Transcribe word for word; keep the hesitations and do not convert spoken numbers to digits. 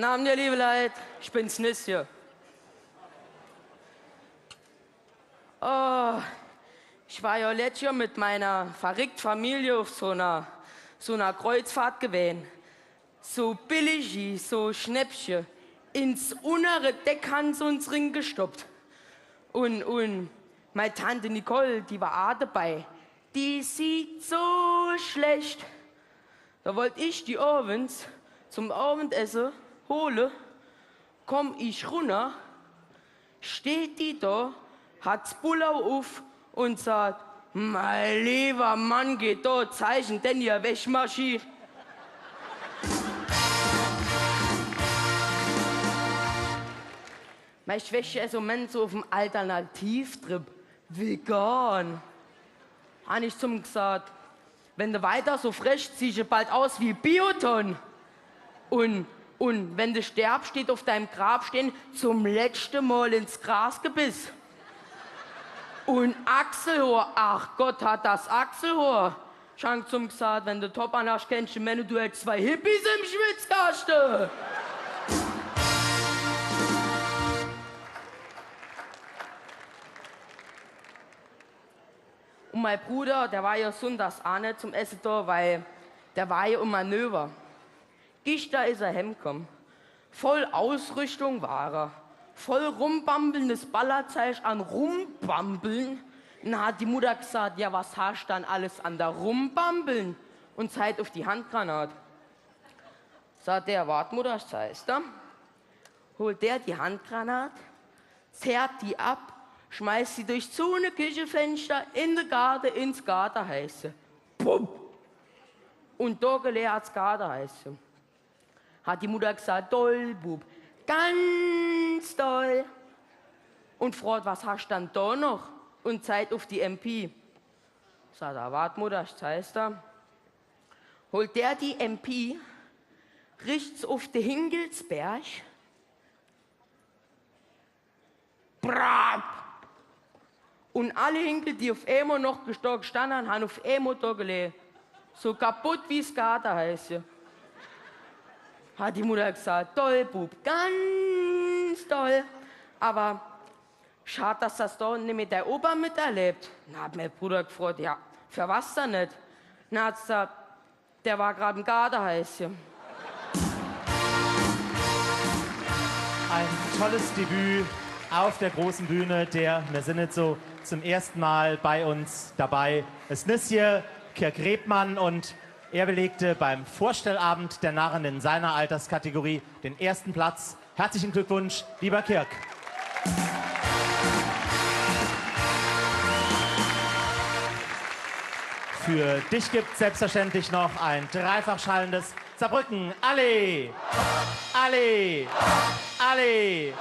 Abend, ihr liebe Leit, ich bin's Nissje. Oh, ich war jo letzt Johr mit meiner verrickt Familie uf so ner, so ner Kreuzfahrt geween. So Billigi, so Schnäppche, ins unnere Deck han se uns ringestoppt. Un, un mei Tante Nicole, die war aa debei. Die sieht so schlecht. Do wollt ich die owends zum Owendesse hole. Komm ich runner, steht die do, hat's Bullau uf un sagt: „Mei liewer Mann, geht do, zeichne denn ihr Wäschmaschin.“ Mei Schwester is im Moment so uf'm Alternativtrip. Vegan. Han ich zum gesagt: „Wenn de weiter so frescht, siehsche bald aus wie Bioton. Un, un wenn de sterbscht, steht uf deim Grabsteen: zum letschte Mol ins Gras gebiss. Un Achselhoor, ach Gott, hat das Achselhoor.“ Ich han zum gesagt: „Wenn de Top anhascht, kennscht de menne, du hättscht zwei Hippies im Schwitzkaschte.“ Un mei Bruder, der war jo sunndags aa net zum Esse do, weil der war jo im Manöver. Gischder is er hemkomm. Voll Ausrüschtung war er. Voll rumbambelndes Ballerzeich an Rumbambeln. Dann hat die Mutter gesagt: „Ja, was hascht dann alles an der Rumbambeln?“ Un zeigt uf die Handgranat. Sagt der: „Wart, Mutter, ich zeig's der.“ Holt der die Handgranat, zerrt die ab, schmeißt sie durchs zune Kichefenschter in de Garde, ins Gardehäusche. Bumm! Un do gelee hat's Gardehäusche. Hat die Mutter gesagt: „Doll, Bub, ganz doll.“ Un fragt: „Was hascht dann do noch?“ Un zeigt uf die M P. Sagt er: „Wart, Mutter, ich zeig's der.“ Holt der die M P, richt's uf de Hinkelsberg. Brap! Un alle Hinkel, die uf emol noch gest-, gestanne han, han uf emol do gelee. So kaputt wie's Gardehäusche. Hat die Mutter gesagt: „Doll, Bub, ganz doll. Awwer schad, dass das do nimmi dei Opa miterlebt.“ Dann hat mei Bruder gefragt: „Ja, für was dann net?“ Dann hat sie gesagt: „Der war grad im Gardehäusche.“ Ein tolles Debüt auf der großen Bühne der Mir sin nit so, zum ersten Mal bei uns dabei. Es is hier Kirk Rebmann und er belegte beim Vorstellabend der Narren in seiner Alterskategorie den ersten Platz. Herzlichen Glückwunsch, lieber Kirk. Für dich gibt's selbstverständlich noch ein dreifach schallendes Saarbrücken. Alle! Alle! Alle!